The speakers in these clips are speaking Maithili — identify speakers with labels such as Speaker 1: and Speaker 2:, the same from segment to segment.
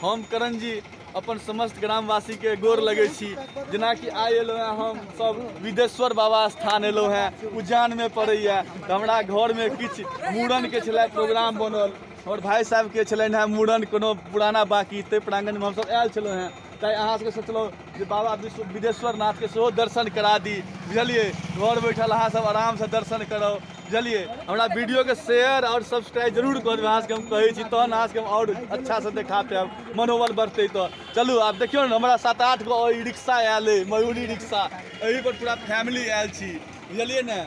Speaker 1: हम करण जी अपन समस्त ग्रामवासीके गोर लगै छी। जेनाकि आइ एलहुँ हेँ हम सब विदेश्वर बाबा स्थान एलहुँ हेँ, उजानमे पड़ैए। तऽ हमरा घरमे किछु मूड़नके छलै प्रोग्राम बनल, हमर भाय साहेबके छलनि हेँ मूड़न कोनो पुराना बाँकी, ताहि प्राङ्गणमे हमसब आयल छलहुँ हेँ। तैँ अहाँ सबके सोचलहुँ जे बाबा विश्व विदेश्वर नाथके सेहो दर्शन करा दी, बुझलियै? घर बैठल अहाँ सब आरामसँ दर्शन करब, बुझलियै? हमरा वीडियोके शेयर आओर सब्सक्राइब जरूर कऽ देबै, अहाँ सबके हम कहै छी, तहन अहाँ सबके हम आओर अच्छासँ देखा पायब, मनोबल बढ़तै। तऽ चलू आब देखियौ ने, हमरा 7-8 गो ई रिक्शा आयल अइ, मयूरी रिक्शा, एहि पर पूरा फैमिली आयल छी, बुझलियै ने?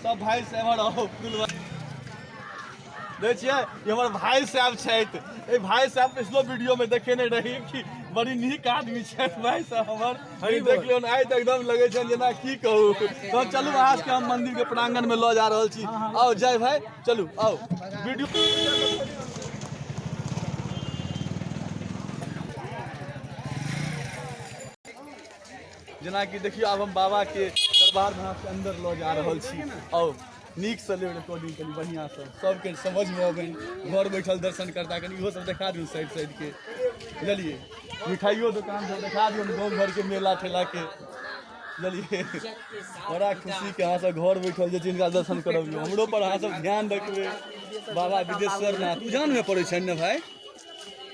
Speaker 1: सब भाइ से एम्हर आउ। देखै छियै, ई हमर भाई साहब छथि। एहि भाई साहब पिछलो वीडियो में देखेने रही कि बड़ी नीक आदमी छथि भाई साहब हमर। देख लियौ, आइ तऽ एकदम लगै छनि जेना की कहू। तऽ चलू, अहाँ सबके हम मंदिर के प्रांगण में लऽ जा रहल छी। आउ जय भाई, चलू आउ। वीडियो जेनाकि देखियौ, आब हम बाबा के दरबार में अहाँके अंदर लऽ जा रहल छी। आउ नीकसँ लेब रिकॉर्डिंग, कनि बढ़िआँसँ सबके समझमे अबनि, घर बैठल दर्शन करता। कनि इहो सब देखा दियौ साइड साइडके, बुझलियै? मिठाइयो दोकान सब देखा दियौ, गाँव घरके मेला ठेलाके, बुझलियै? बड़ा खुशीके अहाँ सब घर बैठल जे जिनका दर्शन करबियौ। हमरो पर अहाँ सब ध्यान रखबै। बाबा विदेश्वर नाथ उजानमे पड़ै छनि ने भाय?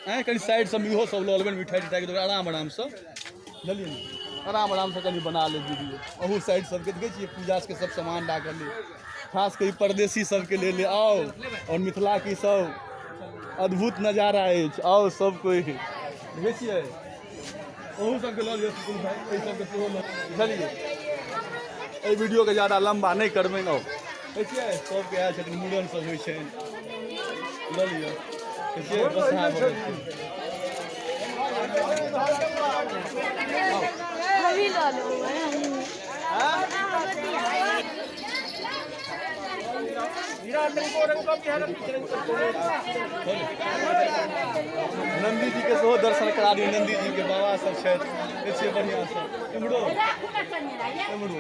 Speaker 1: आँय, कनि साइड सब इहो सब लऽ लेबनि, मिठाइ तिठाइके दोकान, आराम आरामसँ, बुझलियै ने? आराम आरामसँ कनि बना लेब वीडियो। अहू साइड सबके देखै छियै, पूजा सबके सब सामान राखल अइ। खास कऽ ई परदेसी सबके लेल आउ, आओर मिथिलाके ई सब अद्भुत नजारा अछि। आउ सब कोइ, देखै छियै? अहू सबके लऽ लिअ सुकुन भाइ, एहि सबके सेहो लऽ, बुझलियै? एहि वीडियोके ज्यादा लम्बा नहि करबै। आउ, देखै छियै, सबके आयल छथिन, मूड़न सब होइ छनि। लऽ लिअ, देखै छियै, बसहा भऽ गेल।
Speaker 2: हम लऽ लेबै।
Speaker 1: नंदी जी के सेहो दर्शन करा दियौ। नंदी जी के बाबा सब छथि, देखै छियै? बढ़िआँसँ एम्हरो एम्हरो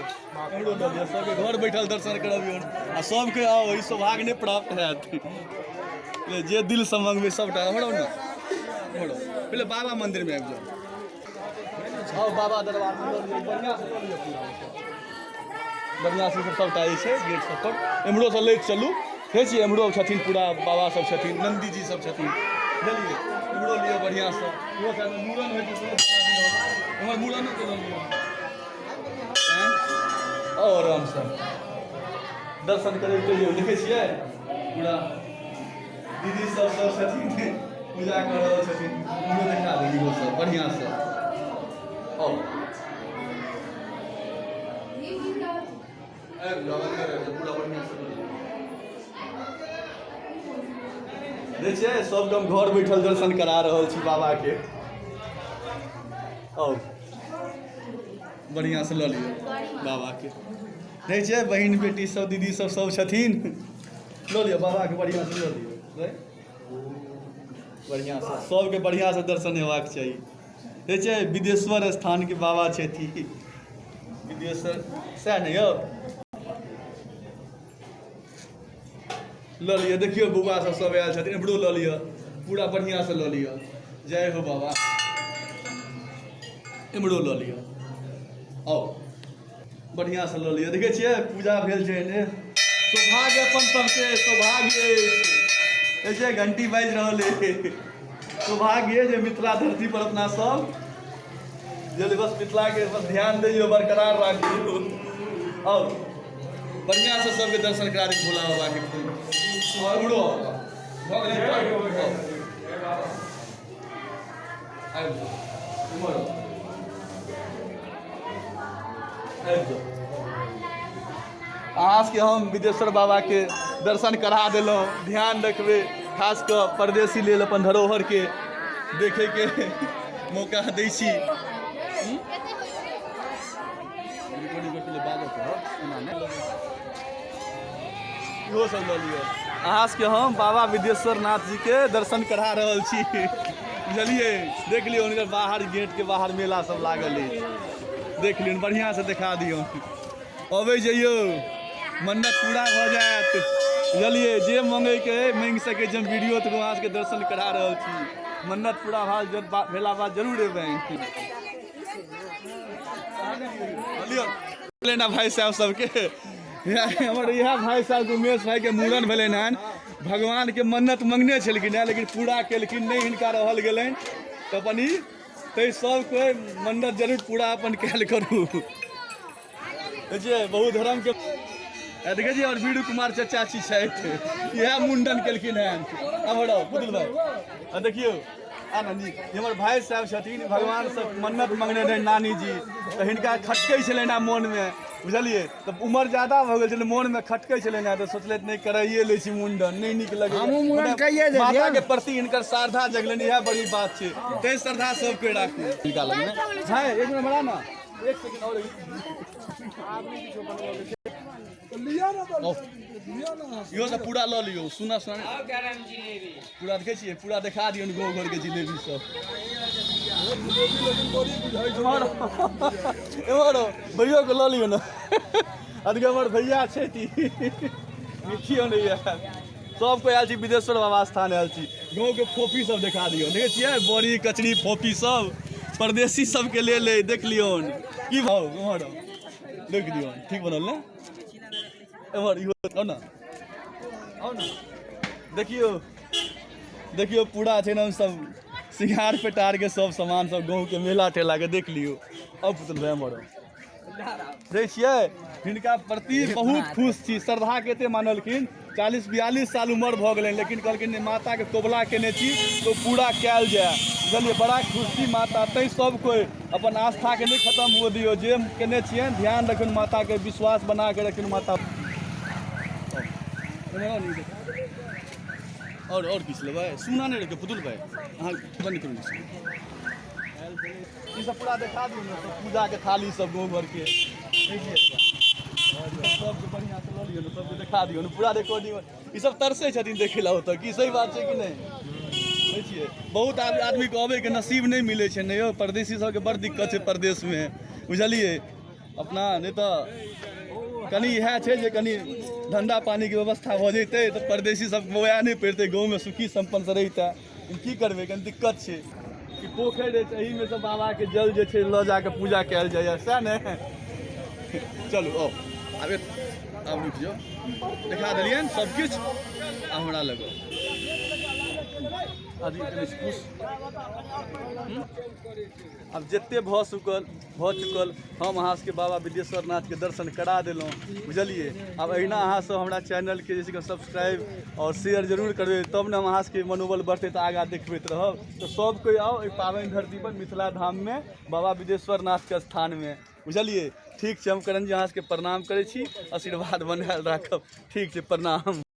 Speaker 1: एम्हरो लऽ लिअ। सबके घर बैठल दर्शन करबियौ आ सबके आउ, ई सौभाग्य नहि प्राप्त हैत जे दिलसँ मंगबै सबटा। एम्हरो ने, एम्हरो पहिले बाबा मन्दिरमे आबि जाउ। आउ बाबा दरबारमे लऽ लिअ, बढ़िआँसँ लऽ लिअ पूरा। बढ़िआँसँ सब सबटा जे छै गेट सब पर एम्हरोसँ लैत चलू। देखै छियै, एम्हरो छथिन पूरा बाबा सब छथिन, नन्दी जी सब छथिन, बुझलियै? एम्हरो लिअ बढ़िआँसँ। इहो साइडमे मूड़न होइ छै सेहो बता दियौ। एम्हर मूड़नोके लऽ लिअ। आँय, आउ आरामसँ दर्शन करैत कहियौ। देखै छियै, पूरा दीदी सब सब छथिन, पूजा कऽ रहल छथिन। इहो देखा दियौ, इहो सब बढ़िआँसँ। आउ, आबि जाउ, अन्दर आबि जाउ, पूरा बढ़िआँसँ लऽ लिअ। देखै छियै, सबके हम घर बैठल दर्शन करा रहल छी बाबाके। आउ बढ़िआँसँ लऽ लिअ बाबाके। देखै छियै, बहिन बेटी सब, दीदी सब सब छथिन। लऽ लिअ बाबाके, बढ़िआँसँ लऽ लिअ, बढ़िआँसँ सबके बढ़िआँसँ दर्शन हेबाक चाही। देखै छियै, विदेश्वर स्थानके बाबा छथि विदेश्वर, सएह ने यौ? लऽ लिअ। देखियौ, बौआ सब सब आयल छथिन। एम्हरो लऽ लिअ, पूरा बढ़िआँसँ लऽ लिअ। जय हो बाबा। एम्हरो लऽ लिअ, आउ बढ़िआँसँ लऽ लिअ। देखै छियै, पूजा भेल छै एने। सौभाग्य अपन सबके सौभाग्य अछि। देखै छियै, घंटी बाजि रहल अछि। सौभाग्य जे मिथिला धरती पर अपना सब जे बस मिथिलाके बस ध्यान दैयौ, बरकरार राखियौ। आउ बढ़िआँसँ सबके दर्शन करा दी भोला बाबाके खूब। आओर एम्हरो आउ, भऽ गेलै तऽ? आउ, आबि जाउ, एम्हर आउ, आबि जाउ। अहाँ सबके हम विदेश्वर बाबाके दर्शन करा देलहुँ। ध्यान रखबै, खास कऽ परदेसी लेल अपन धरोहरके देखैके मौका दै छी। इहो सब लऽ लिअ। अहाँ सबके हम बाबा विदेश्वर नाथ जी के दर्शन करा रहल छी, बुझलियै? देख लियौ, हुनकर बाहर गेट के बाहर मेला सब लागल अछि। देख लियौ, बढ़िआँ से देखा दियौ। अबै जइयौ, मन्नत पूरा भऽ जायत, बुझलियै? जे मङ्गैके अइ माँगि सकै छी। हम वीडियो थ्रू अहाँ सबके दर्शन करा रहल छी। मन्नत पूरा भेला बाद जरूर एबै। लियौ लेना भाई साहब सबके। हमर इएह भाई साहब उमेश भाई के मूड़न भेलनि हन। भगवान के मन्नत मंगने छलखिन हेँ, लेकिन पूरा केलखिन नहि, हिनका रहल गेलनि तऽ अपन ई तै सब कोइ मन्नत जरूर पूरा अपन कयल करू। देखिए बहुत धर्म के देखै छियै। और बीरू कुमार चाचा छी छथि, इएह मुंडन केलखिन हेँ। आब हटाउ पुतुल भाई। आ देखियौ आ ना नीक हमर भाई साहब छथिन। भगवान से मन्नत मंगने रहै नानी जी, तऽ हिनका खटकै छलनि हेँ मोनमे, बुझलियै? तऽ उमर ज्यादा भऽ गेल छलै, मोनमे खटकै छलनि हेँ, तऽ सोचलथि नहि, कराइए लै छी मुंडन, नहि नीक लगै।
Speaker 2: हमहूँ मुड़न कइए देलियै।
Speaker 1: माता के प्रति हिनकर श्रद्धा जगलनि, इएह बड़ी बात छै। तैं श्रद्धा सबके राखू। हिनका लगमे भाई एक मिनट बड़ा ना, एक सेकंड और। इहो सब पूरा लऽ लियौ। सुना सुना पूरा देखै छियै, पूरा देखा दियौ गाँव घरके जिलेबी सब। एम्हर एम्हर भैयोके लऽ लियौ ने। अदके हमर भैया छथि, देखियौ ने। इएह सब कोइ आयल छी, विदेश्वर बाबा स्थान आयल छी। गाँवके फोफी सब देखा दियौ। देखै छियै बड़ी कचरी फोफी सब परदेसी सबके लेल अइ। देख लियौन की भाव। एम्हर देख लियौन, ठीक बनल ने? एम्हर इहो आउ ने, आउ ने। देखियौ देखियौ, पूरा छै ने सब सिंगार पेटार के सब सामान सब गाँवके मेला ठेला के देख लियौ। अब पुतल भाई एम्हर देखै छियै, हिनका प्रति बहुत खुश छी। श्रद्धाके एते मानलखिन, 40-42 साल उमर भऽ गेलनि, लेकिन कहलखिन नहि, माताके कबुला केने छी तऽ ओ पूरा कयल जाय, बुझलियै? बड़ा खुशी माता। तैँ सब कोइ अपन आस्थाके नहि खतम हुअ दियौ। जे केने छियनि ध्यान रखियौन, माताके विश्वास बना कऽ रखियौन माता। आओर किछु लेबै? सुना नहि रखियौ पुतुल भाई, अहाँ बन्द करू। ई सब पूरा देखा दियौ ने, सब पूजाके थाली सब गाँव घरके सबके बढ़िआँ से लऽ लियौ ने, सबके देखा दियौ ने पूरा रिकॉर्डिंग। ई सब तरसै छथिन देखै लए ओतऽ। की सही बात छै कि नहि? होइ छियै बहुत आदमीके अबैके नसीब नहि मिलै छै ने यौ। परदेसी सबके बड़ दिक्कत छै परदेशमे, बुझलियै? अपना नहि तऽ कनि इएह छै जे कनि धन्धा पानीके व्यवस्था भऽ जैतै तऽ परदेसी सब बौआ नहि पड़ितै, गाँवमे सुखी सम्पन्नसँ रहितै। की करबै, कनि दिक्कत छै। ई पोखरि अछि, एहिमे से बाबाके जल जे छै लऽ जाकऽ पूजा कयल जाइए, सएह ने? चलू आउ। आब आब रुकि जाउ, देखा देलियनि सबकिछु। आ हमरा लग अभी कनि खुश। आब जते भऽ चुकल, हम अहाँ सबके बाबा विदेश्वर नाथके दर्शन करा देलहुँ, बुझलियै? आब अहिना अहाँ सब हमरा चैनलके जे छै सब्सक्राइब आओर शेयर जरूर करबै, तब ने हम अहाँ सबके मनोबल बढ़तै तऽ आगाँ देखबैत रहब। तऽ सब कोइ आउ एहि पाबनि धरती पर, मिथिला धाममे, बाबा विदेश्वर नाथके स्थानमे, बुझलियै? ठीक छै, हम करण जी अहाँ सबके प्रणाम करै छी। आशीर्वाद बनायल राखब। ठीक छै, प्रणाम।